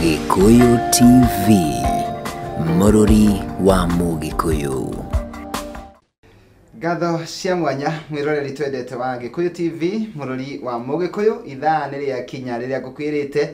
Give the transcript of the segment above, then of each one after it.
Gikuyu TV, Mũrũri wa Mũgĩkũyũ. Ngatho cia mwanya mwiroreri twendete wa Gikuyu TV, Mũrũri wa Mũgĩkũyũ. Ithaa nĩ rĩakinya rĩrĩa ngũkwĩrĩte,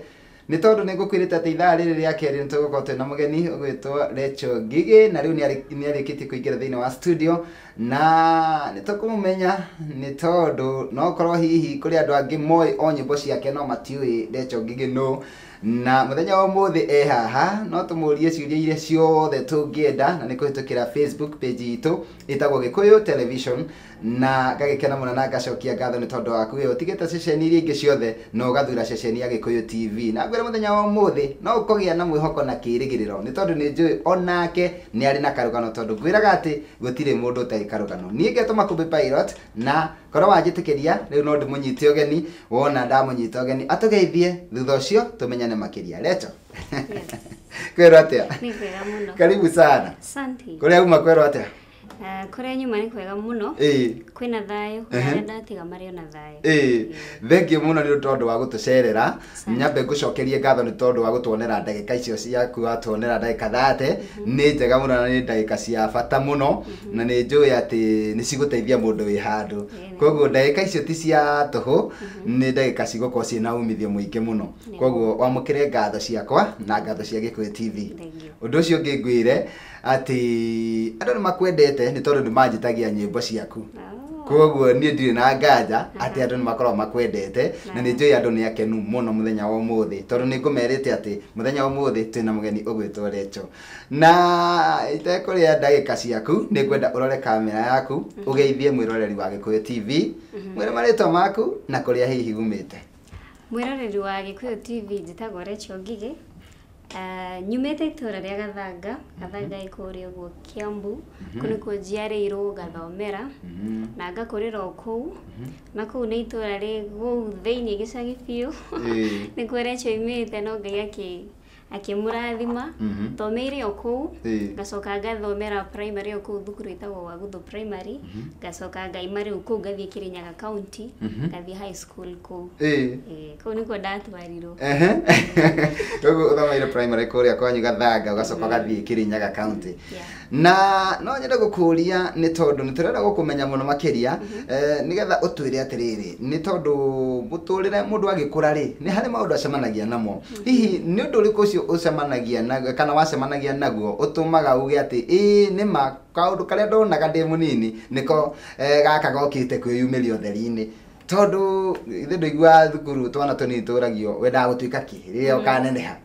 nĩ tondũ nĩ ngũkwĩrĩte atĩ ithaa rĩrĩ rĩa kerĩ nĩ tũgũkorwo twĩna mũgeni ũgwĩtwo Rachel Ngigĩ, na rĩu nĩ arĩkĩtie kũingĩra thĩinĩ wa studio na nĩ tũkũmũmenya, nĩ tondũ no korwo hihi kũrĩ andũ angĩ moĩ o nyĩmbo ciake no matiũĩ Rachel Ngigĩ nũ. Na mũthenya wa ũmũthĩ e haha no tũmũrie ciũria iria ciothe tũngĩenda, na nĩ kũhĩtũkĩra Facebook page itũ ĩtagwo Gĩkũyũ Television. Na ngagĩkena mũno na ngacokia ngatho nĩ tondũ waku we ũtigĩte ceceni iria ingĩ ciothe na ũgathura ceceni ya Gĩkũyũ TV. Na ngwĩra mũthenya wa ũmũthĩ no ũkũgĩa na mwĩhoko na kĩĩrĩgĩrĩro, nĩ tondũ nĩ njũĩ onake nĩ arĩ na karũgano, tondũ ngwĩraga atĩ gũtirĩ mũndũ ũtarĩ karũgano. Niĩ ngetwo Makũmbĩ Pilot, na korwo wanjĩtĩkĩria rĩu no ndĩmũnyite ũgeni. Wona ndamũnyita ũgeni atũgeithie, thutha ũcio tũmenyane makĩria. Rachel, kwĩrwo atĩa? Nĩ kwega mũno. Karibu sana. Asante. Kũrĩa uma kwĩrwo atĩa? Kũrĩa nyuma nĩ kwega mũno. Kwĩna thayũ, arĩa ndatiga marĩ ona thayũ. Ĩĩ, thengiũ mũno nĩ tondũ wa gũtũcerera. Nyambe ngũcokerie ngatho nĩ tondũ wa gũtuonera ndagĩka icio ciaku, watuonera ndagĩka 30 nĩ njega mũno na nĩ ndagĩka cia bata mũno, na nĩ njũĩ atĩ nĩ cigũteithia mũndũ wĩ handũ. Koguo ndagĩka icio ti cia tũhũ, nĩ ndagĩka cigũkorwo ciĩna umithio mũingĩ mũno. Koguo wamũkĩre ngatho ciakwa na ngatho cia Gĩkũyũ TV. Thengiũ. Ũndũ ũcio ũngĩ ngwĩre atĩ andũ nĩ makwendete nĩ tondũ nĩ manjĩtagia nyĩmbo ciaku. Koguo niĩ ndirĩ na nganja atĩ andũ nĩ makoragwo makwendete, na nĩ njũĩ andũ nĩ akenu mũno mũthenya wa ũmũthĩ, tondũ nĩ ngũmerĩte atĩ mũthenya wa ũmũthĩ twĩna mũgeni ũgwĩtwo Rachel. Na itekũrĩa ndagĩka ciaku, nĩ ngwenda ũrore kamera yaku, ũgeithie mwĩroreri wa Gĩkũyũ TV, mwĩre marĩtwa maku na kũrĩa hihi umĩte. Mwĩroreri wa Gĩkũyũ TV, njĩtagwo Rachel Ngigĩ. Nyumĩte itũra rĩa Gathanga, Gathanga ĩ kũrĩa ũguo Kiambu, kũu nĩkuo njiarĩirwo ngathomera na ngakũrĩra o kũu, na kũu nĩ itũra rĩ kũu thĩiniĩ gĩcagi biũ. Nĩkuo Rachel oimĩte, no Ngai akĩmũrathima. Thomeire o kũu, ngacoka ngathomera primary o kũu thukuru ĩtagwo Waguthu Primary, ngacoka ngaima rĩu kũu ngathiĩ Kirinyaga County, ngathiĩ high school kũu. Kũu nĩkuo ndatwarirwo. Koguo ũthomeire primary kũrĩa kwanyu Gathanga, ũgacoka ũgathiĩ Kirinyaga County. Na no nyende gũkũria, nĩ tondũ nĩ tũrenda gũkũmenya mũno makĩria, nĩgetha ũtwĩre atĩrĩrĩ, nĩ tondũ mũtũrĩre mũndũ agĩkũra rĩ, nĩ harĩ maũndũ acemanagia namo. Hihi nĩ ũndũ ũrĩkũ ũcio ũcemanagia naguo kana wacemanagia naguo ũtũmaga uge atĩ ĩĩ nĩ ma kaũndũ karĩa ndonaga ndĩ mũnini nĩko gaka gokĩte kwĩyumĩria ũtheri-inĩ? Tondũ ithe ndũiguaga thukuru twana tũnini tũragio wendaga gũtuĩka kĩ rĩrĩa ũkaneneha.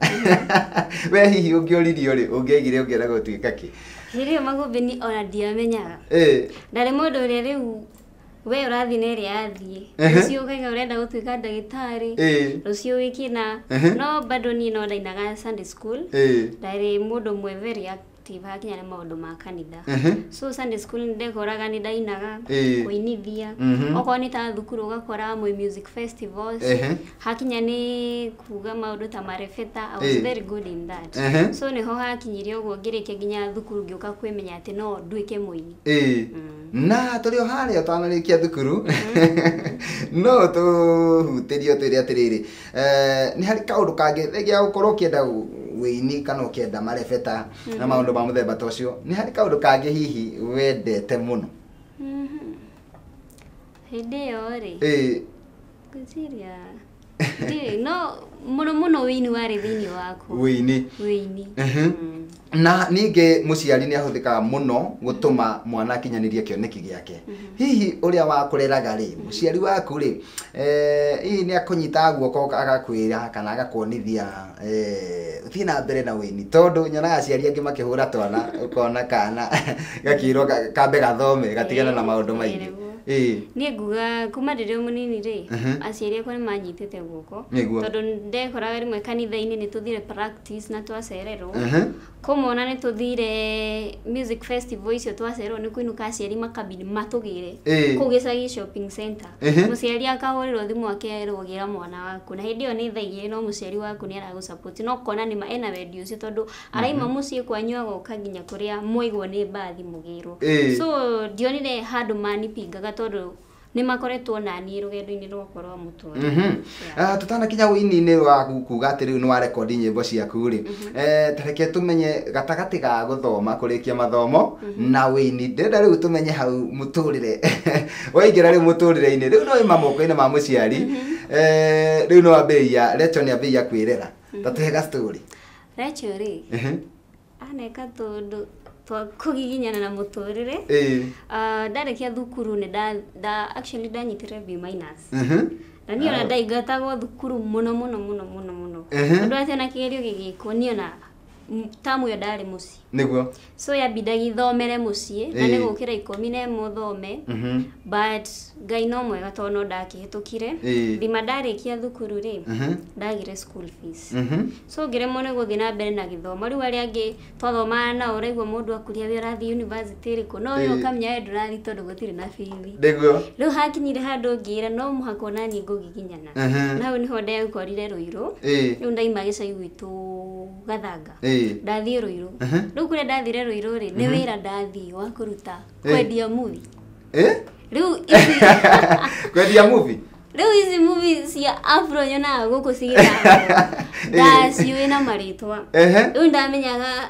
We hihi ũngĩoririo rĩ, ũngĩaigire ũngĩenda gũtuĩka kĩ? Hĩndĩ ĩyo Makũmbĩ ni ona ndiamenyaga. Ndarĩ mũndũ ũrĩa rĩu we ũrathiĩ na ĩrĩa athiĩ. Rũciũ ũkaiga ũrenda gũtuĩka ndagĩtarĩ, rũciũ wĩkĩna. No bado niĩ no ndainaga Sunday school. Ndarĩ mũndũ ũmwe very active hakinya nĩ maũndũ ma kanitha. So Sunday school nĩ ndekoraga nĩ ndainaga, kũinithia. Okorwo nĩ ta thukuru ũgakora mwĩ music festivals. Hakinya nĩ kuga maũndũ ta marebeta, I was very good in that. So nĩho hakinyirie ũguo ngĩrĩkia nginya thukuru ngĩũka kwĩmenya atĩ no nduĩke mũini. Na tũrĩ o harĩa ũtanarĩkia thukuru, no tũhutĩrie ũtwĩre atĩrĩrĩ, nĩ harĩ kaũndũ kangĩ thengia gũkorwo ũkĩenda wĩini kana ũkĩenda marebeta na maũndũ ma mũthemba ta ũcio, nĩ harĩ kaũndũ kangĩ hihi wendete mũno? Hĩndĩ ĩyo rĩ, ngwĩciria ndirĩ, no mũno mũno wĩini warĩ thĩinĩ wakwa. Wĩini. Wĩini. Na ningĩ mũciari nĩ ahũthĩkaga mũno gũtũma mwana akinyanĩrie kĩoneki gĩake. Hihi ũrĩa wakũreraga rĩ, mũciari waku rĩ, hihi nĩ akũnyitaga guoko agakwĩra kana agakuonithia ũthiĩ na mbere na wĩini? Tondũ nyonaga aciari angĩ makĩhũra twana, ũkona kana gakĩrwo kambe gathome gatigane na maũndũ maingĩ. Niĩ nguga kuma ndĩrĩ o mũnini rĩ, aciari akwa nĩ manyitĩte guoko. Tondũ ndekoraga rĩmwe kanitha-inĩ nĩ tũthire practice na twacererwo. Kũmona nĩ tũthire music festival icio twacererwo nĩ kũinũka aciari makambini matũgĩre. Kũu gĩcagi shopping center. Mũciari akahũrĩrwo thimũ akerwo gĩra mwana waku. Na hĩndĩ ĩyo nĩ thaa 2 no mũciari waku nĩ aragũsupport. No ũkona nĩma ena wendi ũcio tondũ araima mũciĩ kwanyu agoka nginya kũrĩa mwaigwo nĩ mbathi mũgĩrwo. So ndionire handũ manipingaga tondũ Nĩ makoretwo na niĩ rũgendo-inĩ rwakwa rwa mũtũrĩre. Tutanakinya wĩini-inĩ waku kuga atĩ rĩu nĩ warekondi nyĩmbo ciaku rĩ, ta reke tũmenye gatagatĩ ga gũthoma kũrĩkia mathomo na wĩini. Ndĩrenda rĩu tũmenye hau mũtũrĩre waingĩra rĩu mũtũrĩre-inĩ, rĩu no wĩma moko-inĩ ma mũciari, rĩu no wambĩrĩria Rachel nĩ ambĩrĩria kwĩrera. Ta tũhe ga story. Rachel rĩ, aneka tũndũ twa kũgiginyana na mũtũrĩre. Ndarĩkia thukuru nĩ nda actually ndanyitire B minus. Na niĩ ona ndaingatagwo thukuru mũno mũno mũno mũno mũno. Tondũ atĩ ona kĩgerio gĩgĩkwo niĩ ona tamu ĩyo ndarĩ mũciĩ. Nĩguo. So yambindagia thomere mũciĩ na nĩ gũkĩra 11 thome. But Ngai no mwega tondũ no ndakĩhĩtũkire. Thima ndarĩkia thukuru rĩ, ndagire school fees. So ngĩremwo nĩ gũthiĩ na mbere na gĩthomo. Rĩu arĩa angĩ twathomaga nao ũraigua mũndũ akũria we ũrathiĩ university ĩrĩkũ, no we ũkamenya we ndũrathiĩ tondũ gũtirĩ na bithi. Nĩguo. Rĩu hakinyire handũ ngĩra no mũhaka ona niĩ ngũgiginyana. Na hau nĩho ndekorire Ruiru. Rĩu ndaima gĩcagi gwitũ Gathanga. Ndathiĩ Ruiru. Rĩu kũrĩa ndathire Ruiru rĩ, nĩ wĩra ndathiĩ wa kũruta kwendia movie. Rĩu ici kwendia movie? Rĩu ici movie cia afro nyonaga gũkũ cigĩthakwo. Ndaciũĩ na marĩtwa. Rĩu ndamenyaga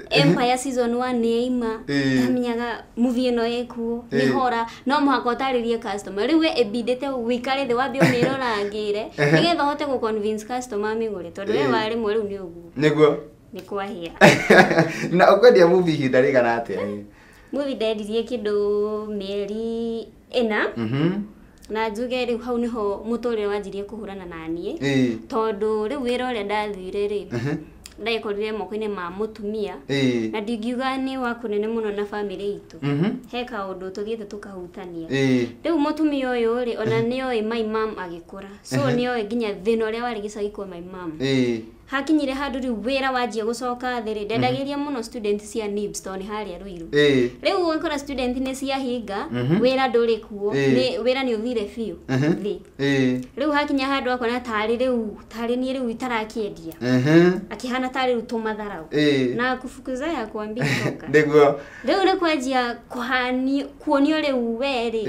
Empire season 1 nĩ yaima, ndamenyaga movie ĩno ĩkuo, nĩ hora, no mũhaka ũtarĩrie customer. Rĩu we ĩbindĩte wĩikare thĩ wambe ũmĩrorangĩre nĩgetha ũhote gũ convince customer amĩgũre, tondũ we warĩmwo rĩu nĩ ũguo. Nĩguo. Nĩ kwahĩa. Na ũkwendia movie ihinda rĩigana atĩa? Movie ndendirie kĩndũ mĩeri 4. Na njuge rĩu hau nĩho mũtũrĩre wanjirie kũhũrana na niĩ. Tondũ rĩu wĩra ũrĩa ndathire rĩ, ndaikorire moko-inĩ ma mũtumia. Na ndingiuga nĩ wa kũnene mũno na family itũ. He kaũndũ tũthiĩte tũkahutania. Rĩu mũtumia ũyũ rĩ, ona nĩoĩ my mom agĩkũra. So nĩoĩ nginya thĩna ũrĩa warĩ gĩcagi kwa my mom. Hakinyire handũ rĩu wĩra wanjia gũcoka thĩ rĩ, ndendagĩria mũno student cia NIBS tondũ nĩ harĩa Ruiru. Rĩu ũgakora student nĩ ciahinga, wĩra ndũrĩ kuo, wĩra nĩ ũthire biũ thĩ. Rĩu hakinya handũ akona tarĩ rĩu, tarĩ niĩ rĩu itarakĩendia. Akĩhana tarĩ rĩu tũmatharau. Na kufukuza ya kuambia toka. Nĩguo. Rĩu nĩ kwanjia kuonio rĩu we rĩ,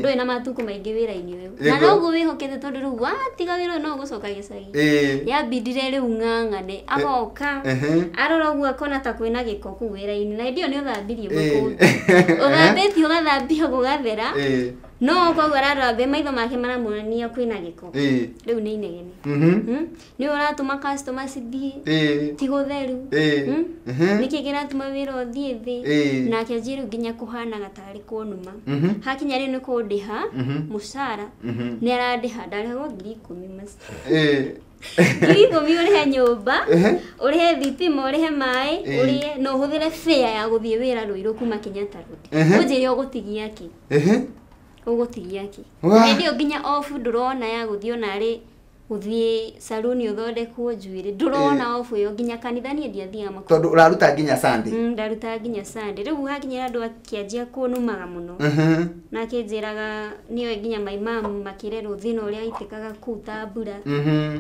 ndũrĩ na matukũ maingĩ wĩra-inĩ ũyũ. Na noguo wĩhokete tondũ rĩu watiga wĩra ũyũ no ũgũcoka gĩcagi. Yambindire rĩu ng'ang'ane agoka arora ũguo akona ta kwĩna gĩko kũu wĩra-inĩ, na hĩndĩ ĩyo nĩ ũthambirie mũkũndũ. Ũthambĩtie ũgathambia gũgathera, no koguo ararora thĩ maitho make maramuonia kwĩna gĩko. Rĩu nĩ inegene. Nĩ ũratũma customer cithiĩ, ti gũtheru. Nĩkĩ kĩratũma wĩra ũthiĩ thĩ? Nake anjie rĩu nginya kũhanaga tarĩ kũnuma. Hakinya rĩu nĩ kũndĩha mũcara, nĩ arandĩha, ndarĩhagwo 10,000 maci. 10,000 ũrĩhe nyũmba, ũrĩhe thitima, ũrĩhe maĩ, ũrĩe na ũhũthĩre fare ya gũthiĩ wĩra Ruiru kuma Kenyatta Road. Ũnjĩre ũgũtigia kĩ? Ũgũtigia kĩ? Hĩndĩ ĩyo nginya off ndũrona ya gũthiĩ onarĩ gũthiĩ saluni ũthondekwo njuĩrĩ, ndũrona off ĩyo nginya kanitha niĩ ndiathiaga makũrũ. Tondũ ũraruta nginya Sunday? Ndaruta nginya Sunday. Rĩu hakinyĩra andũ akĩanjia kũnũmaga mũno. Na akĩnjĩraga nĩoĩ nginya my mom makĩrerwo thĩna ũrĩa aitĩkaga kũu ta mbura.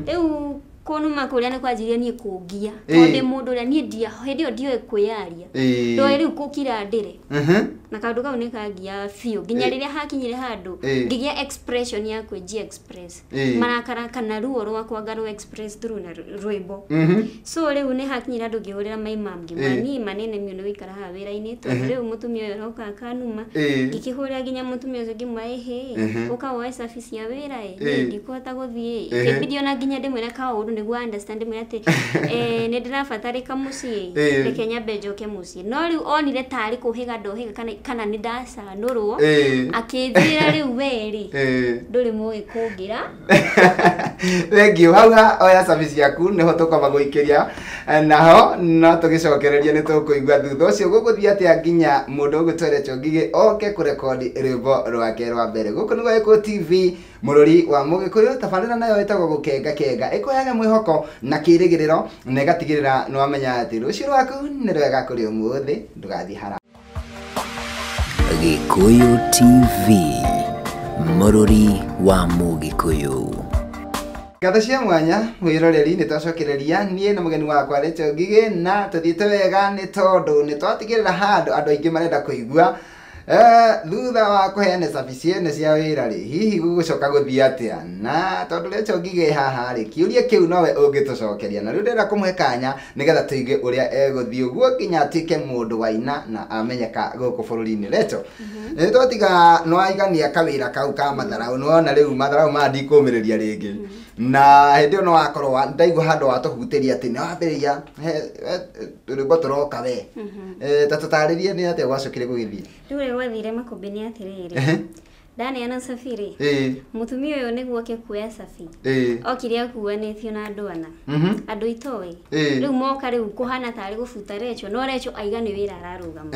Rĩu kũnuma kũrĩa nĩ kwanjirie niĩ kũngia. Tondũ ndĩ mũndũ ũrĩa niĩ hĩndĩ ĩyo ndioĩ kwĩyaria. Ndoĩ rĩu gũkira ndĩre. Na kaũndũ kau nĩ kangia biũ. Nginya rĩrĩa hakinyire handũ, ngĩgĩa expression ya kwĩnjia express. Marakara kana ruo rwakwa ngarũ express through na rwĩmbo. So rĩu nĩ hakinyire handũ ngĩhũrĩra my mom ngĩmwĩra niĩ manene mĩo nĩ gũikara haha wĩra-inĩ tondũ rĩu mũtumia ũyũ aroka akanuma. Ngĩkĩhũrĩra nginya mũtumia ũcio ngĩmwĩra ĩhĩ, ũka woe service ya wĩra ĩ, niĩ ndikũhota gũthiĩ. Kĩbidi ona nginya ndĩmwĩre kaũndũ nĩguo understand, ndĩmwĩre atĩ nĩ ndĩrabatarĩka mũciĩ, reke nyambe njoke mũciĩ. No rĩu onire tarĩ kũhĩga ndohĩga kana nĩ ndacanũrwo, akĩnjĩra rĩu we rĩ, ndũrĩ mũĩ kũngĩra. Thengiũ. Hau ha oya service yaku nĩho tũkwamba gũikĩria naho, no tũgĩcokereria nĩ tũkũigua thutha ũcio gũgũthiĩ atĩa nginya mũndũ ũgwĩtwo Rachel Ngigĩ oke kũrekondi rwĩmbo rwake rwa mbere. Gũkũ nĩ Gĩkũyũ TV, mũrori wa Mũgĩkũyũ. Tabarĩra nayo ĩtagwo Gũkenga Kenga, ĩkũheaga mwĩhoko na kĩrĩgĩrĩro na ĩgatigĩrĩra nĩ wamenya atĩ rũciũ rwaku nĩ rwega kũrĩ ũmũthĩ. Ndũgathiĩ haraya. Gĩkũyũ TV, mũrori wa Mũgĩkũyũ. Ngatho cia mwanya mwĩroreri, nĩ twacokereria niĩ na mũgeni wakwa Rachel Ngigĩ, na tũthiĩte wega nĩ tondũ nĩ twatigĩrĩra handũ andũ aingĩ marenda kũigua. Thutha wa kũheana cabi ciene cia wĩra rĩ, hihi gũgũcoka gũthiĩ atĩa? Na tondũ Rachel Ngigĩ haha rĩ, kĩũria kĩu nowe ũngĩtũcokeria. Na rĩu ndĩrenda kũmũhe kanya nĩgetha tũigue ũrĩa egũthiĩ ũguo nginya atuĩke mũndũ waina na amenyeka gũkũ bũrũri-inĩ. Rachel, nĩ twatiga nĩwaigania kawĩra kau ka matharau, nĩwona rĩu matharau maya ndikũmĩrĩria rĩngĩ. Na hĩndĩ ĩyo nĩwakorwo ndaigua handũ watũhutĩria atĩ nĩwambĩrĩria rwĩmbo tũroka we. Ta tũtarĩrie nĩ atĩa gwacokire gũgĩthiĩ. Rĩu ũrĩa gwathire Makũmbĩ nĩ atĩrĩrĩ, ndaneana cabi rĩ, mũtumia ũyũ nĩguo oke kuoya cabi, okire akuanĩtio na andũ ana, andũ itoĩ. Rĩu moka rĩu kũhana tarĩ gũbuta Rachel, no Rachel aiga nĩ wĩra ararũgama.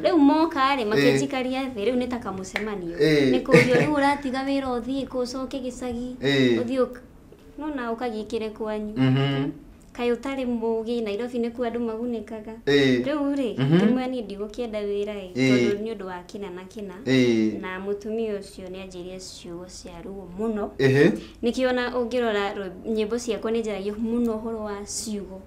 Rĩu moka rĩ, makĩnjikaria thĩ, rĩu nĩ ta kamũcemanio. Nĩ kũrio rĩu ũratiga wĩra ũthiĩ kũ, ũcoke gĩcagi, ũthiĩ nona ũkagĩkĩre kwanyu. Kaĩ ũtarĩ mũgĩ, Nairobi nĩkuo andũ magunĩkaga. Rĩu rĩ, ngĩmwĩra niĩ ndigũkĩenda wĩra ĩ, tondũ nĩ ũndũ wa kĩna na kĩna. Na mũtumia ũcio nĩ anjĩrire ciugo cia ruo mũno. Nĩkĩo ona ũngĩrora nyĩmbo ciakwa nĩ njaragia mũno ũhoro wa ciugo.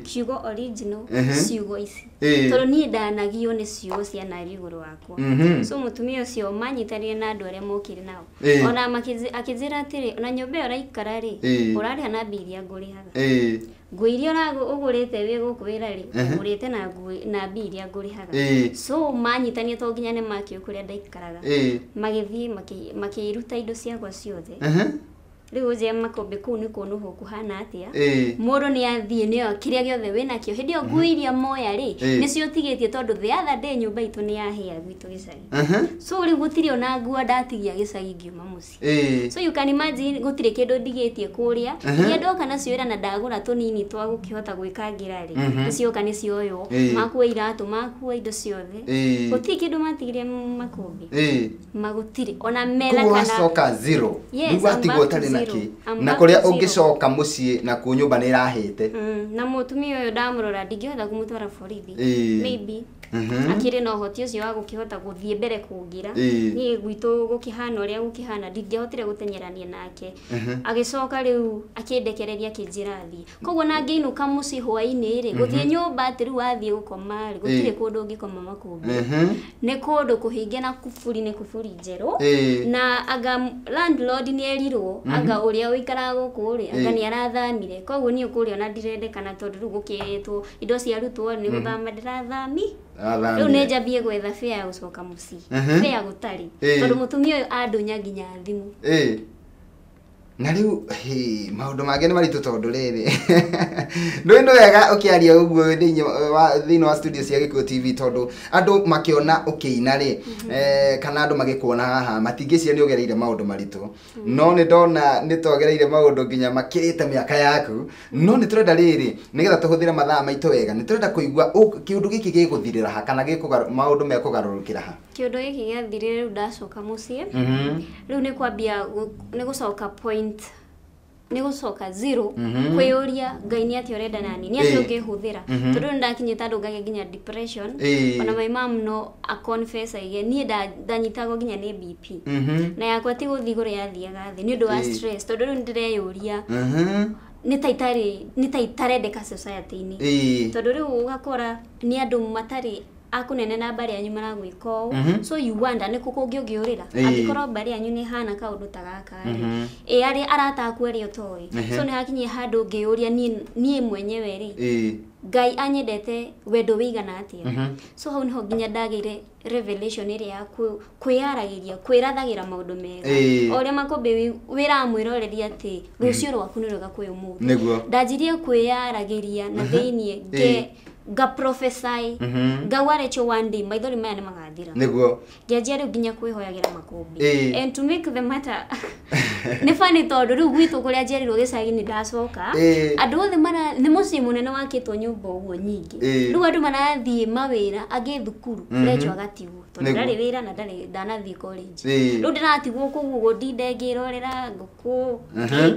Ciugo original, ciugo ici. Tondũ niĩ ndanagio nĩ ciugo cia naria igũrũ wakwa. So mũtumia ũcio manyitanire na andũ arĩa mokire nao. Ona akĩnjĩra atĩrĩ, ona nyũmba ĩyo ũraikara rĩ, ũrarĩha na mbia iria ngũrĩhaga. Nguo iria ũgũrĩte wĩ gũkũ wĩra rĩ, ũgũrĩte na mbia iria ngũrĩhaga. So manyitanie to nginya nĩ makĩũĩ kũrĩa ndaikaraga. Magĩthiĩ makĩruta indo ciakwa ciothe. Rĩu ũnjĩre Makũmbĩ kũu nĩ kũnũhwo kũhana atĩa. Mũndũ nĩ athiĩ nĩo kĩrĩa gĩothe wĩnakĩo. Hĩndĩ ĩyo nguo iria moya rĩ, nĩcio ũtigĩtie tondũ the other day nyũmba itũ nĩ yahĩa gwitũ gĩcagi. So rĩu gũtirĩ ona nguo ndatigia gĩcagi ngiuma mũciĩ. So you can imagine gũtirĩ kĩndũ ndigĩtie kũrĩa. Iria ndoka nacio wĩra na ndagũra tũnini twa gũkĩhota gwĩkangĩra rĩ, nĩcioka nĩcioywo, makua iratũ, makua indo ciothe. Gũtirĩ kĩndũ matigire Makũmbĩ. Magũtirĩ ona metha kana wacoka zero. Rĩu watigwo ũtarĩ na kĩ. Na kũrĩa ũngĩcoka mũciĩ na kuo nyũmba nĩ ĩrahĩte. Na mũtumia ũyũ ndamũrora ndingĩhota kũmũtwara borithi. Maybe akĩrĩ na ũhoti ũcio wa gũkĩhota gũthiĩ mbere kũngĩra. Niĩ gwitũ gũkĩhana ũrĩa gũkĩhana ndingĩahotire gũteng'erania nake. Agĩcoka rĩu akĩndekereria akĩnjĩra thiĩ. Koguo na ngĩinũka mũciĩ hwaĩ-inĩ rĩ, gũthiĩ nyũmba atĩ rĩu wathiĩ gũkoma rĩ, gũtirĩ kũndũ ũngĩkoma Makũmbĩ. Nĩ kũndũ kũhinge na kuburi, nĩ kuburi njerũ. Na anga landlord nĩ erirwo, anga ũrĩa ũikaraga gũkũ rĩ, anga nĩ arathamire. Koguo niĩ kũrĩa ona ndirendekana tondũ rĩu gũkĩrĩtwo indo ciarutwo nĩ gũthama ndĩrathami. Rĩu nĩ njambie gwetha fare ya gũcoka mũciĩ. Fare gũtarĩ. Tondũ mũtumia ũyũ andunya nginya thimũ. Na rĩu maũndũ mangĩ nĩ maritũ tondũ rĩrĩ, ndũĩ nĩ wega ũkĩaria ũguo thĩinĩ wa studio cia Gĩkũyũ TV tondũ andũ makĩona ũkĩina rĩ, kana andũ magĩkuona haha matingĩciria nĩ ũgereire maũndũ maritũ. No nĩ ndona nĩ twagereire maũndũ nginya makĩrĩte mĩaka yaku. No nĩ tũrenda rĩrĩ, nĩgetha tũhũthĩre mathaa maitũ wega, nĩ tũrenda kũigua kĩũndũ gĩkĩ gĩgũthirĩra ha kana maũndũ mekũgarũrũkĩra ha. Kĩũndũ gĩkĩ gĩathirire rĩu ndacoka mũciĩ. Rĩu nĩ kwambia nĩ gũcoka point, nĩ gũcoka zero, kwĩyũria Ngai nĩ atĩa ũrenda nani, nĩ atĩa ũngĩhũthĩra. Tondũ nĩ ndakinyĩte andũ ngagĩa nginya depression. Ona my mom no a confess aige niĩ ndanyitagwo nginya nĩ BP. Na yakwa ti gũthiĩ igũrũ yathiaga thĩ nĩ ũndũ wa stress, tondũ rĩu nĩndĩreyũria nĩ ta itarendeka society-inĩ. Tondũ rĩu ũgakora nĩ andũ matarĩ akunene na mbarĩ yanyu maragwĩka ũũ. So you wonder nĩ kũ kũngĩ ũngĩũrĩra. Angĩkorwo mbarĩ yanyu nĩ ĩhana kaũndũ ta gaka rĩ, ĩ arĩa arata aku arĩa ũtoĩ. So nĩ hakinyie handũ ngĩyũria niĩ mwenyewe rĩ, Ngai anyendete wendo wĩigana atĩa. So hau nĩho nginya ndagĩire revelation ĩrĩa ya kwĩyaragĩria, kwĩrathagĩra maũndũ mega. O ũrĩa Makũmbĩ wĩraga mwĩroreria atĩ rũciũ rwaku nĩ rwega kwĩ ũmũthĩ. Ndanjirie kwĩyaragĩria na thĩiniĩ nga prophesy, ngauga Rachel one day maithori maya nĩ magathira. Nĩguo. Ngĩanjia rĩu nginya kwĩhoyagĩra Makũmbĩ. And to make the matter nĩ funny tondũ rĩu gwitũ kũrĩa njiarirwo gĩcagi nĩ ndacoka, andũ othe nĩ mũciĩ mũnene wakĩtwo nyũmba ũguo nyingĩ. Rĩu andũ marathiĩ mawĩra, angĩ thukuru, Rachel agatigwo tondũ ndarĩ wĩra na ndanathiĩ college. Rĩu ndĩratigwo kũu ũguo ndinde ngĩrorera ngũkũ,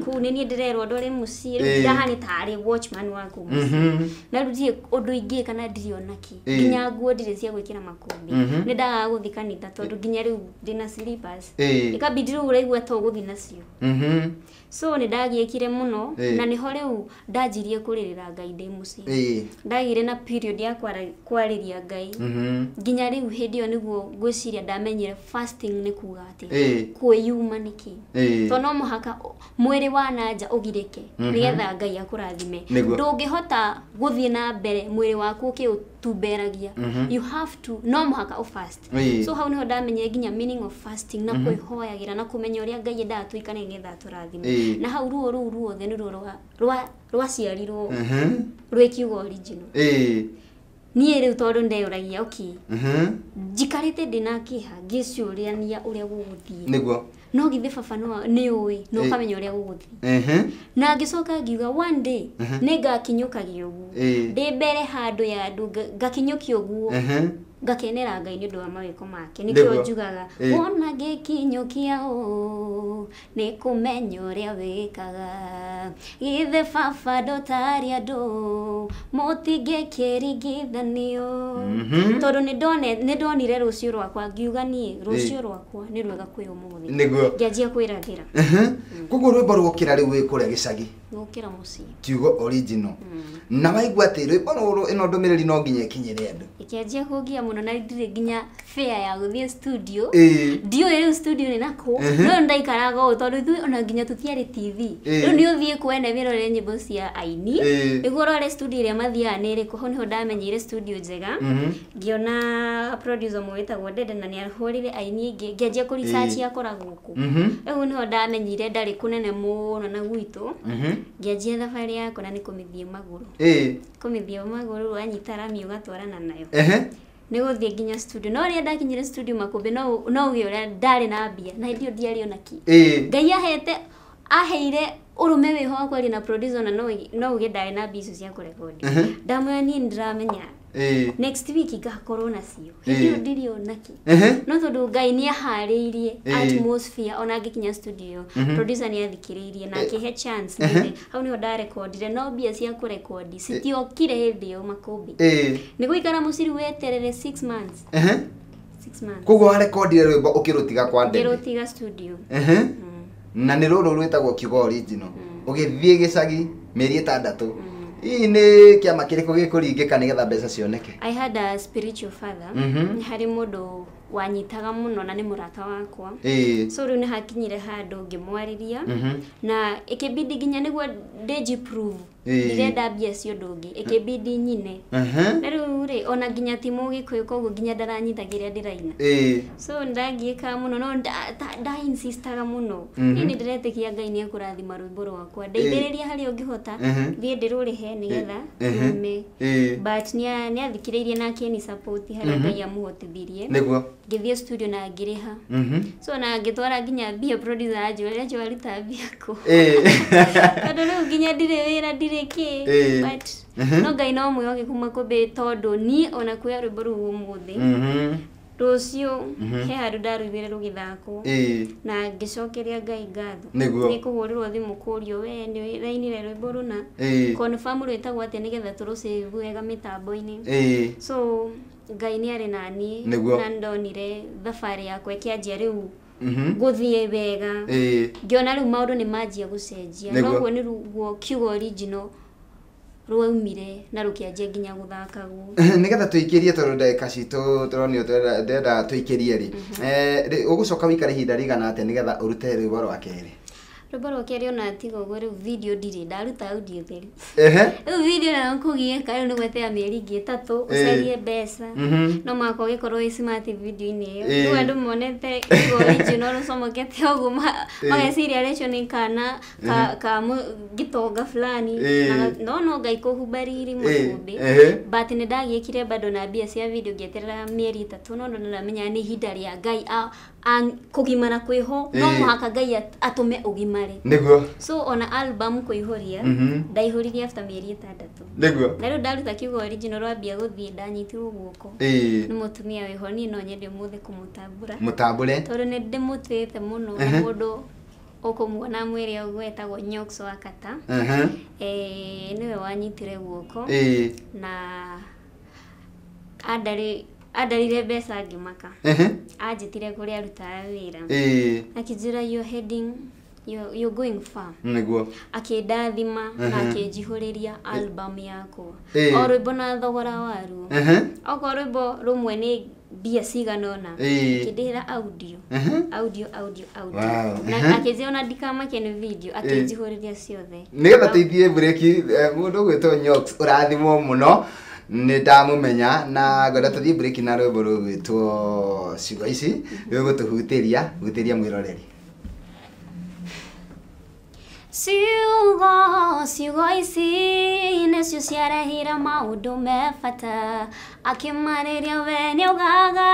kũu nĩ niĩ ndĩrerwo ndore mũciĩ, rĩu ndahana tarĩ watchman wa kũu mũciĩ. Na rĩu ndirĩ ũndũ ingĩ kana ndirĩ ona kĩ. Nginya nguo ndirĩ cia gwĩkĩra Makũmbĩ. Nĩ ndagaga gũthiĩ kanitha tondũ nginya rĩu ndĩna slippers. Ĩkabidi rĩu ũraigua to ũgũthiĩ nacio. So nĩ ndagiĩkire mũno na nĩho rĩu ndanjirie kũrĩrĩra Ngai ndĩ mũciĩ. Ndagĩire na period ya kwarĩria Ngai. Nginya rĩu hĩndĩ ĩyo nĩguo ngwĩciria ndamenyire fasting nĩ kuga atĩ kwĩyuma nĩkĩ. To no mũhaka mwĩrĩ wa nanja ũgirĩke nĩgetha Ngai akũrathime. Ndũngĩhota gũthiĩ na mbere mwĩrĩ waku ũkĩũtumberagia. You have to, no mũhaka ũfast. So hau nĩho ndamenyire nginya meaning of fasting na kwĩhoyagĩra na kũmenya ũrĩa Ngai endaga tũikare nĩgetha atũrathime. Na hau ruo rũu ruothe nĩ ruo rwaciarirwo rwĩ kiugo original. Niĩ rĩu tondũ ndeyũragia okay njikarĩte ndĩna kĩeha ngĩciũrania ũrĩa gũgũthiĩ. Nĩguo. No githĩ baba no nĩ ũĩ no ũkamenya ũrĩa gũgũthiĩ. Na ngĩcoka ngiuga one day nĩ ngakinyũkagia ũguo ndĩ mbere handũ ya andũ ngakinyũkia ũguo ngakenera Ngai nĩ ũndũ wa mawĩko make. Nĩkĩo njugaga wona ngĩkinyũkia ũũ nĩ kũmenya ũrĩa wĩkaga githĩ baba ndũtarĩ andũ mũtingĩkĩringithanio. Tondũ nĩ ndonire rũciũ rwakwa ngiuga niĩ rũciũ rwakwa nĩ rwega kwĩ ũmũthĩ. Nĩguo. Ngĩanjia kwĩrathĩra. Koguo rwĩmbo rwokĩra rĩu wĩ kũrĩa gĩcagi. Rwokĩra mũciĩ. Kiugo original. Na waigua atĩ rwĩmbo rũrũ ĩno ndũmĩrĩri no nginya ĩkinyĩre andũ. Ĩkĩanjia kũngia mũno na ndirĩ nginya fare ya gũthiĩ studio. Ndiũĩ rĩu studio nĩ nakũ. No ndaikaraga ũũ tondũ ithuĩ ona nginya tũtiarĩ TV. Rĩu nĩ ũthiĩ kwene wĩrore nyĩmbo cia aini. Nĩguo ũrore studio ĩrĩa mathiaga nĩ ĩrĩkũ. Hau nĩho ndamenyeire studio njega. Ngĩona producer ũmwe wĩtagwo Dede na nĩahũrire aini aingĩ. Ngĩanjia kũ research akoragwo kũ. Rĩu nĩho ndamenyire ndarĩ kũnene mũno na gwitũ. Ngĩanjia thabarĩ yakwa na nĩ kũmĩthiĩ magũrũ. Kũmĩthiĩ magũrũ wanyita rami ũgatwarana nayo. Nĩ gũthiĩ nginya studio. No rĩrĩa ndakinyire studio Makũmbĩ no uge ũrĩa ndarĩ na mbia na hĩndĩ ĩyo ndiarĩ ona kĩ. Ngai aheire ũrũme wĩho wa kwaria na producer na no uge ndarĩ na mbia icio cia kũrekondi. Ndamwĩra niĩ nĩndĩramenya next week ngakorwo nacio. Hĩndĩ ĩyo ndirĩ ona kĩ. No tondũ Ngai nĩ aharĩirie atmosphere ona ngĩkinya studio producer nĩ athikĩrĩirie na akĩhe chance. Hau nĩho ndarekondire no mbia cia kũrekondi citiokire hĩndĩ ĩyo Makũmbĩ. Nĩ gũikara mũciĩ rĩu weterere 6 months. 6 months. Koguo warekondire rwĩmbo ũkĩrũtiga kwa Dede. Ngĩrũtiga studio. Na nĩ rũrũ rwĩtagwo kiugo original. Ũgĩthiĩ gĩcagi mĩeri 6. Hihi nĩ kĩama kĩrĩkũ gĩkũringĩka nĩgetha mbeca cioneke? I had a spiritual father. Nĩ harĩ mũndũ wanyitaga mũno na nĩ mũrata wakwa. So rĩu nĩ hakinyire handũ ngĩmwarĩria na ĩkĩbidi nginya nĩguo ndĩnji prove ndirenda mbia cia ũndũ ũngĩ ĩkĩbidi nyine. Na rĩu rĩ ona nginya ti Mũgĩkũyũ koguo nginya ndaranyita kĩrĩa ndĩraina. So ndagiĩkaga mũno no nda insistaga mũno. Niĩ nĩ ndĩretĩkia Ngai nĩ ekũrathima rwĩmbo rwakwa. Ndeithĩrĩria harĩa ũngĩhota thiĩ ndĩrũrĩhe nĩgetha rume. But nĩ athikĩrĩirie na akĩni support harĩa Ngai amũhotithirie. Nĩguo. Ngĩthiĩ studio na ngĩrĩha. So na ngĩtwara nginya mbia producer anjũria Rachel waruta mbia kũ. Tondũ rĩu nginya ndirĩ wĩra ndirĩ kĩ. But no Ngai no mwĩhokeku Makũmbĩ tondũ niĩ ona kuoya rwĩmbo rũu ũmũthĩ rũciũ he handũ ndarũiguire rũgĩthakwo na ngĩcokeria Ngai ngatho. Nĩ kũhũrĩrwo thimũ kũrio we nĩ ũrainire rwĩmbo rũna confirm rwĩtagwo atĩa nĩgetha tũrũsave wega mĩtambo-inĩ. So Ngai nĩ arĩ naniĩ na ndonire thabarĩ yakwa ĩkĩanjia rĩu gũthiĩ wega. Ngĩona rĩu maũndũ nĩ manjia gũcenjia. Noguo nĩguo kiugo original rwaumire na rũkĩanjia nginya gũthakagwo. Nĩgetha tũikĩrie tondũ ndagĩka citũ tũronio ndĩrenda tũikĩrie rĩ, ũgũcoka wĩikare ihinda rĩigana atĩa nĩgetha ũrute rwĩmbo rwa kerĩ? Rwĩmbo rwa kerĩ ona tiga ũguo rĩu video ndirĩ ndaruta audio theri. Rĩu video nayo kũgiĩka rĩu nĩ gwetera mĩeri ĩngĩ 3 ũcarie mbeca. No mũhaka ũgĩkorwo wĩ smart video-inĩ ĩyo. Rĩu andũ monete kiugo original rũcomokete ũguo mageciria Rachel nĩ kana ka gĩtonga fulani. No no Ngai kũhumba riri Makũmbĩ. But nĩ ndagiĩkire bado na mbia cia video ngĩeterera mĩeri 3 no ndamenya nĩ ihinda rĩa Ngai kũgimara kwĩho no mũhaka Ngai atũme ũgimare. Nĩguo. So ona album kũihũria ndaihũririe after mĩeri 6. Nĩguo. Na rĩu ndaruta kiugo original rwambia gũthiĩ ndanyitirwo guoko nĩ mũtumia wĩho. Niĩ no nyende ũmũthĩ kũmũtambũra. Mũtambũre. Tondũ nĩ ndĩmũtĩĩte mũno na mũndũ ũkũmuona mwĩrĩ ũguo etagwo Nyox wa Kata. Nĩwe wanyitire guoko na andarire mbeca ngĩmaka. Anjĩtire kũrĩa arutaga wĩra. Akĩnjĩra you're heading You're going far. Nĩguo. Akĩndathima na akĩnjihũrĩria album yakwa. Ĩĩ. O rwĩmbo na thogora waruo. Okorwo rwĩmbo rũmwe nĩ mbia cigana ũna, Ĩĩ. akĩndĩhĩra audio. Audio, audio, audio. Wow. Na akĩnjĩra ona ndikamake nĩ video, akĩnjihũrĩria ciothe. Nĩgetha tũithiĩ breki, mũndũ ũgwĩtwo Nyox ũrathimwo mũno, nĩ ndamũmenya na ngwenda tũthiĩ breki na rwĩmbo rũgwĩtwo ciugo ici rũgũtũhutĩria, hutĩria mwĩroreri. Ciugo, ciugo ici nĩcio ciarehire maũndũ me bata, akĩmarĩria we nĩaugaga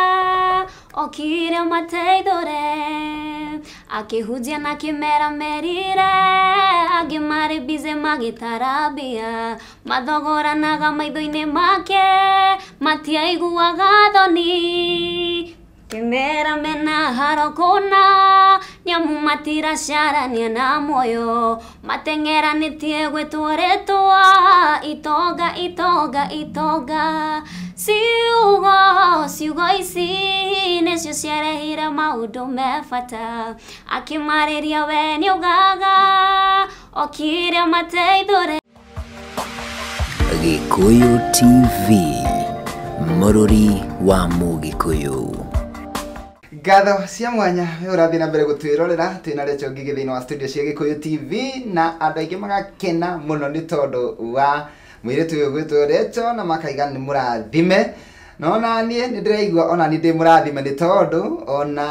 okire mateithũre, akĩhunjia na akĩmera merire, angĩ marĩ busy magĩtara mbia, mathogoranaga maitho-inĩ make, matiaiguaga thoni. Kĩmera mena haro kũna, nĩamu matiracarania na muoyo, mateng'eranĩtie gwĩtwo rĩtwa, itonga, itonga, itonga. Ciugo, ciugo ici nĩcio ciarehire maũndũ me bata, akĩmarĩria we nĩaugaga okire mateithũre. Gĩkũyũ TV, mũrũri wa Mũgĩkũyũ. Ngatho cia mwanya we ũrathiĩ na mbere gũtwĩrorera, twĩna Rachel Ngigĩ thĩinĩ wa studio cia Gĩkũyũ TV, na andũ aingĩ magakena mũno nĩ tondũ wa mũirĩtu ũyũ ũgwĩtwo Rachel, na makaiga nĩ mũrathime. No ona niĩ nĩ ndĩraigua ona niĩ ndĩ mũrathime nĩ tondũ ona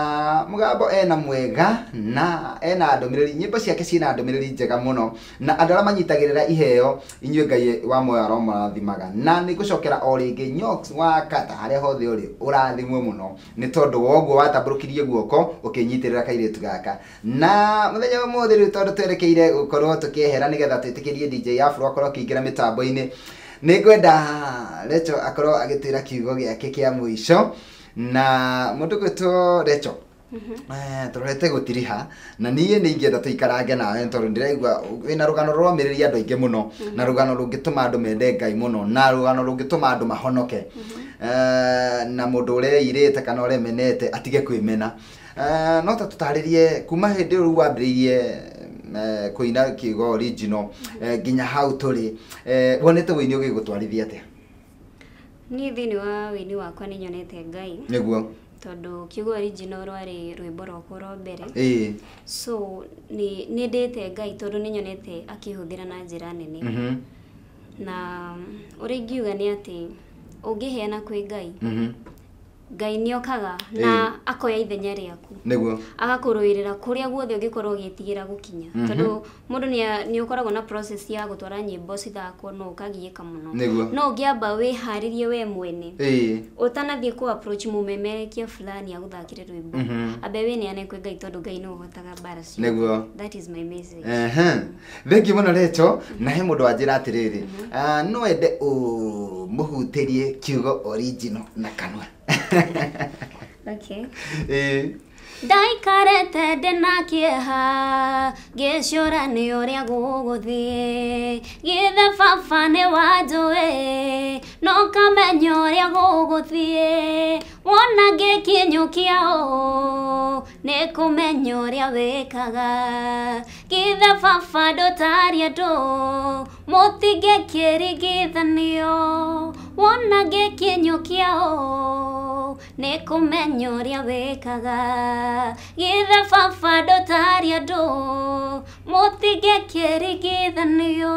mũgambo ena mwega na ena ndũmĩrĩri, nyĩmbo ciake ciĩna ndũmĩrĩri njega mũno, na andũ arĩa manyitagĩrĩra iheo inyuĩ Ngai wa muoyo aromarathimaga. Na nĩ ngũcokera o rĩngĩ Nyox wa Kata harĩa hothe ũrĩ ũrathimwo mũno nĩ tondũ wa ũguo watambũrũkirie guoko ũkĩnyitĩrĩra kairĩtu gaka. Na mũthenya ũmũthĩ rĩu tondũ twerekeire gũkorwo tũkĩehera nĩgetha twĩtĩkĩrie DJ Afro akorwo akĩingĩra mĩtambo-inĩ, nĩ ngwenda Rachel akorwo agĩtwĩra kiugo gĩake kĩa mũico. Na mũndũ gwĩtwo Rachel, tũrorete gũtiriha na niĩ nĩ ingĩenda tũikarange nawe tondũ ndĩraigua wĩna rũgano rũromĩrĩria andũ aingĩ mũno, na rũgano rũngĩtũma andũ mende Ngai mũno, na rũgano rũngĩtũma andũ mahonoke, na mũndũ ũreirĩte kana ũremenete atige kwĩmena. No ta tũtarĩrie kuma hĩndĩ ĩyo rĩu wambĩrĩirie kũina kiugo original nginya hau tũrĩ, wonete wũini ũgĩgũtwarithia atĩa? Niĩ thĩinĩ wa wũini wakwa nĩ nyonete Ngai. Nĩguo. Tondũ kiugo original rwarĩ rwĩmbo rwakwa rwa mbere. Ĩĩ. So nĩ ndĩte Ngai tondũ nĩ nyonete akĩhũthĩra na njĩra nene. Na ũrĩa ingiuga nĩ atĩ ũngĩheana kwĩ Ngai, Ngai nĩokaga na akoya ithenya rĩaku. Nĩguo. Agakũrũĩrĩra kũrĩa guothe ũngĩkorwo ũgĩtigĩra gũkinya. Tondũ mũndũ nĩ ũkoragwo na process ya gũtwara nyĩmbo cithakwo no ũkagiĩka mũno. Nĩguo. No ũngĩamba wĩharĩrie we mwene. Ĩĩ. Ũtanathiĩ kũ approach mũmemerekia fulani agũthakĩre rwĩmbo. Ambe wĩneane kwĩ Ngai tondũ Ngai nĩwe ũhotaga mbara ciothe. Nĩguo. That is my message. Thank you mũno Rachel. Na he mũndũ wanjĩra atĩrĩrĩ, no ende ũmũhutĩrie kiugo original na kanua. Okay. Ĩĩ. Ndaikarĩte ndĩna kĩeha, ngĩcũrania ũrĩa gũgũthiĩ, githĩ baba nĩ wanjũĩ, no kamenya ũrĩa gũgũthiĩ, wona ngĩkinyũkia ũũ, nĩ kũmenya ũrĩa wĩkaga, githĩ baba ndũtarĩ andũ, mũtingĩkĩringithanio, wona ngĩkinyũkia ũũ, nĩ kũmenya ũrĩa wĩkaga, githĩ baba ndũtarĩ andũ, mũtingĩkĩringithanio.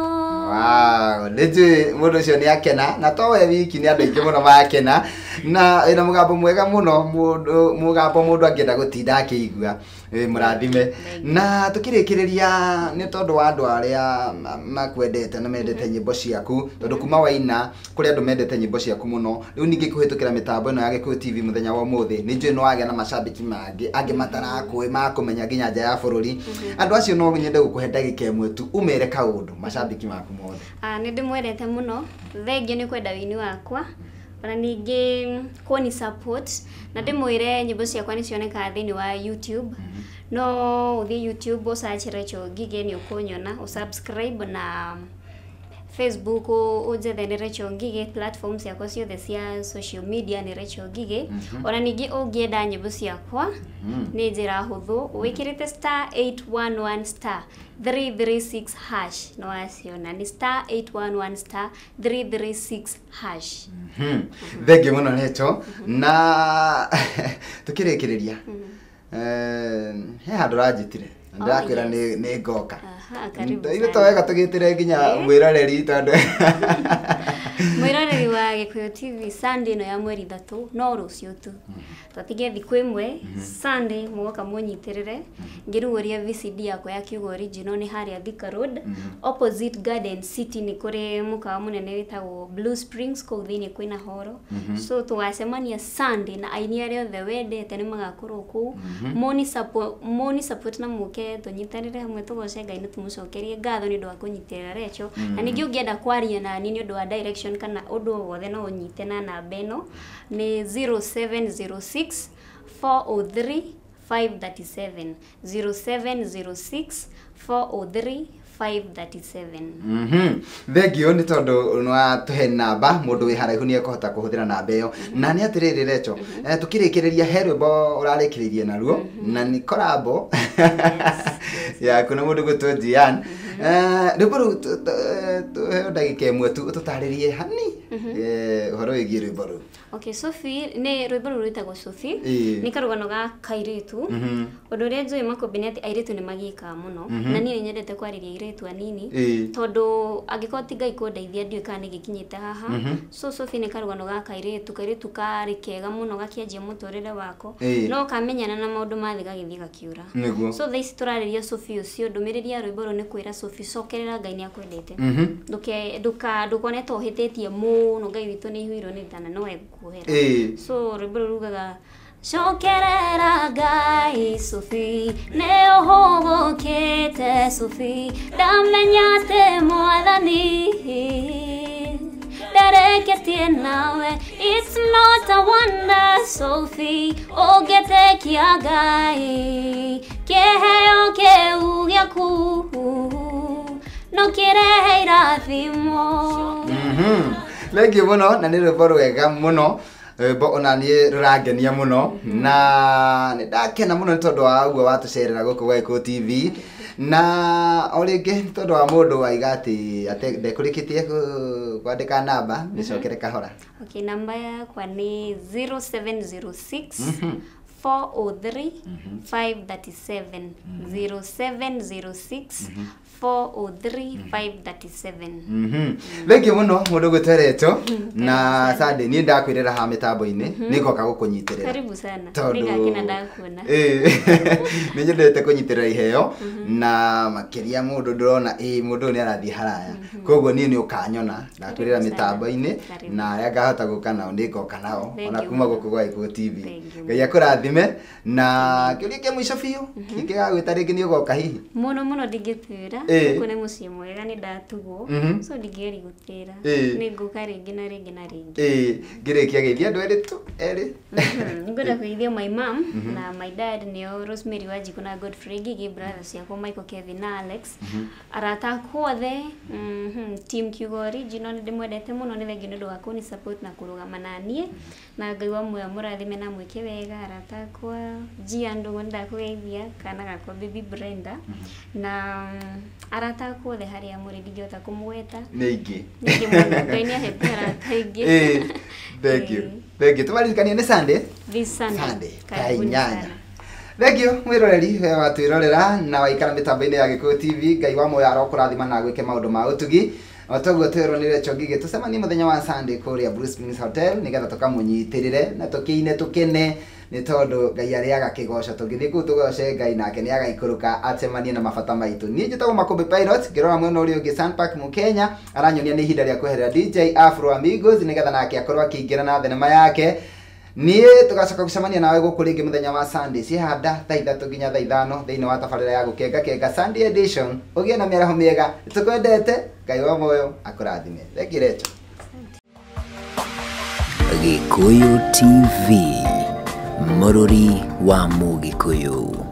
Wow, nĩ njũĩ mũndũ ũcio nĩ akena, na to we wiki nĩ andũ aingĩ mũno makena, na ĩna mũgambo mwega mũno, mũgambo mũndũ angĩenda gũtinda akĩigua. Mũrathime. Na tũkĩrĩkĩrĩria nĩ tondũ wa andũ arĩa makwendete na mendete nyĩmbo ciaku, tondũ kuma waina kũrĩ andũ mendete nyĩmbo ciaku mũno, rĩu ningĩ kũhĩtũkĩra mĩtambo ĩno ya Gĩkũyũ TV mũthenya wa ũmũthĩ, nĩ njũĩ nĩ wagĩa na macambĩki mangĩ angĩ matarakũĩ makũmenya nginya nja ya bũrũri. Andũ acio no nyende gũkũhe ndagĩka ĩmwe tu ũmere kaũndũ macambĩki maku mothe. Nĩ ndĩmwendete mũno, thengiũ nĩ kwenda wĩini wakwa, ona ningĩ kũni support, na ndĩmwĩre nyĩmbo ciakwa nĩ cionekaga thĩinĩ wa YouTube. No ũthiĩ YouTube ũsearch Rachel Ngigĩ nĩ ũkũnyona, ũsubscribe na Facebook ũnjethe nĩ Rachel Ngige, platform ciakwa ciothe cia social media nĩ Rachel Ngige. Ona ningĩ ũngĩenda nyĩmbo ciakwa nĩ njĩra hũthũ, wĩkĩrĩte star 811 star 336 hash no waciona, nĩ star 811 star 336 hash. Thengiũ mũno Rachel, na tũkĩrĩkĩrĩria he handũ ũranjĩtire na ndĩrakwĩra nĩ ngoka. Ithuĩ to wega tũgĩtĩre nginya mwĩroreri tondũ mwĩroreri wa Gĩkũyũ TV Sunday ĩno ya mweri 3 no rũciũ tu, twatige thikũ ĩmwe Sunday mũgoka mũnyitĩrĩre ngĩrugũria VCD yakwa ya Kiugo Original nĩ harĩa Thika Road opposite Garden City, nĩ kũrĩ mũkawa mũnene wĩtagwo Blue Springs, kũu thĩinĩ kwĩna horo. So tũgacemania Sunday na aini arĩa othe wendete nĩ magakorwo kũu, moni support na mũke tũnyitanĩre hamwe tũgoce Ngai na tũmũcokerie ngatho nĩ ũndũ wa kũnyitĩrĩra Rachel. Na ningĩ ũngĩenda kwaria nani nĩ ũndũ wa direction kana ũndũ o wothe no ũnyite na namba ĩno nĩ 0706 403 537, 0706 403 537. Thengio nĩ tondũ nĩwatũhe namba, mũndũ wĩ haraihu nĩ ekũhota kũhũthĩra namba ĩyo. Na nĩ atĩrĩrĩ Rachel, tũkĩrĩkĩrĩria he rwĩmbo ũrarĩkĩrĩirie naruo na nĩ korabo yaku na mũndũ gwĩtwo Jian. Rwĩmbo rũu tũheo ndagĩka ĩmwe tu ũtũtarĩrie hani ũhoro wĩgiĩ rwĩmbo rũu. Okay, Sophie nĩ rwĩmbo rũu rwĩtagwo Sophie, nĩ karũgano ga kairĩtu. Ũndũ ũrĩa njũĩ Makũmbĩ nĩ atĩ airĩtu nĩ magiĩkaga mũno, na niĩ nĩ nyendete kwarĩria airĩtu anini tondũ angĩkorwo ti Ngai kũndeithia ndiũĩ kana nĩgĩkinyĩte haha. So Sophie nĩ karũgano ga kairĩtu, kairĩtu karĩ kega mũno gakĩanjia mũtũrĩre wako no kamenyana na maũndũ ma thĩ gagĩthiĩ gakiũra. So thaa ici tũrarĩria Sophie ũcio, ndũmĩrĩri ya rwĩmbo rũu nĩ kwĩra Sophie cokerera Ngai nĩ akwendete, ndũkone ta ũhĩtĩtie mũno, Ngai witũ nĩ aihũirwo nĩ tha na no egũkuohera. So rwĩmbo rũu rugaga cokerera Ngai Sophie, nĩ ũhũgũkĩte Sophie, ndamenya atĩ Mwathani ndareketie nawe. It's not a wonder Sophie, ũngĩtĩkia Ngai kĩheo kĩu gĩaku no kĩrehe irathimo. Thengiũ mũno, na nĩ rwĩmbo rwega mũno, rwĩmbo ona niĩ rũrangenia mũno, na nĩ ndakena mũno nĩ tondũ wa ũguo watũcerera gũkũ gwa Gĩkũyũ TV. Na o rĩngĩ nĩ tondũ wa mũndũ waiga atĩ ndekũrĩkĩtie kwandĩka namba, nĩcokere kahora. Okay, namba yakwa nĩ 0706 403 537, 0706 403 537. Thengiũ mũno mũndũ gwĩtwo Rachel, na Sunday niĩ ndakwĩrĩra haha mĩtambo-inĩ nĩngoka gũkũnyitĩrĩra. Karibu sana, nĩngakena ndakuona. Nĩ nyendete kũnyitĩrĩra iheo na makĩria mũndũ ndĩrona mũndũ ũyũ nĩ arathiĩ haraya, koguo niĩ nĩ ũkanyona ndakwĩrĩra mĩtambo-inĩ na arĩa ngahota gũka nao nĩngoka nao ona kuma gũkũ gwa Gĩkũyũ TV. Ngai akũrathime. Na kĩũria kĩa mũico biũ kĩngĩgagwĩta rĩngĩ nĩ ũgoka hihi? Mũno mũno ndingĩtwĩra, gũkũ nĩ mũciĩ mwega nĩ ndatugwo, so ndingĩgeria gũtĩra, nĩ ngũka rĩngĩ na rĩngĩ na rĩngĩ. Ngĩrĩkia geithia andũ erĩ tu erĩ. Ngwenda kũgeithia my mom na my dad nĩo Rosemary Wanjikũ na Godfrey Ngigi, brothers ciakwa Michael, Kevin na Alex, arata akwa othe, team Kiugo Original nĩ ndĩmwendete mũno, nĩ thengiũ nĩ ũndũ wa kũni support na kũrũgama na niĩ, na Ngai wa muoyo amũrathime na amwĩke wega. Arata akwa Gia Ndũng'ũ nĩndakũgeithia, kana gakwa baby Brenda, na arata akwa othe harĩa mũrĩ ndingĩhota kũmũgweta nĩ aingĩ, nĩ mũno. Ngai nĩ ahete arata aingĩ. Thank you, thank you. Tũmaririkanie nĩ Sunday, this Sunday thaa 8. Thengiũ mwĩroreri we watwĩrorera na waikara mĩtambo-inĩ ya Gĩkũyũ TV. Ngai wa muoyo arokũrathima na agwĩke maũndũ ma ũtugi. O toguo twĩrwo nĩ Rachel Ngige, tũcemanie mũthenya wa Sunday kũrĩa Blue Springs Hotel nĩgetha tũkamũnyitĩrĩre na tũkĩine tũkene, nĩ tondũ Ngai arĩaga kĩgoco. Tũngĩthiĩ kũu tũgoce Ngai nake nĩ agaikũrũka acemanie na mabata maitũ. Niĩ njĩtagwo Makũmbĩ Pilot, ngĩrora mwena ũrĩa ũngĩ Sunpark Mũkenya aranyonia nĩ ihinda rĩa kweherera DJ Afro Amigos nĩgetha nake akorwo akĩingĩra na thenema yake. Niĩ tũgacoka gũcemania nawe gũkũ rĩngĩ mũthenya wa Sunday ciĩhanda thaa 3 nginya thaa 5 thĩinĩ wa tabarĩra ya Gũkenga Kenga Sunday edition. Ũgĩe na mĩaraho mĩega, tũkwendete. Ngai wa muoyo akũrathime. Thengiũ Rachel. Gĩkũyũ TV, mũrũri wa Mũgĩkũyũ.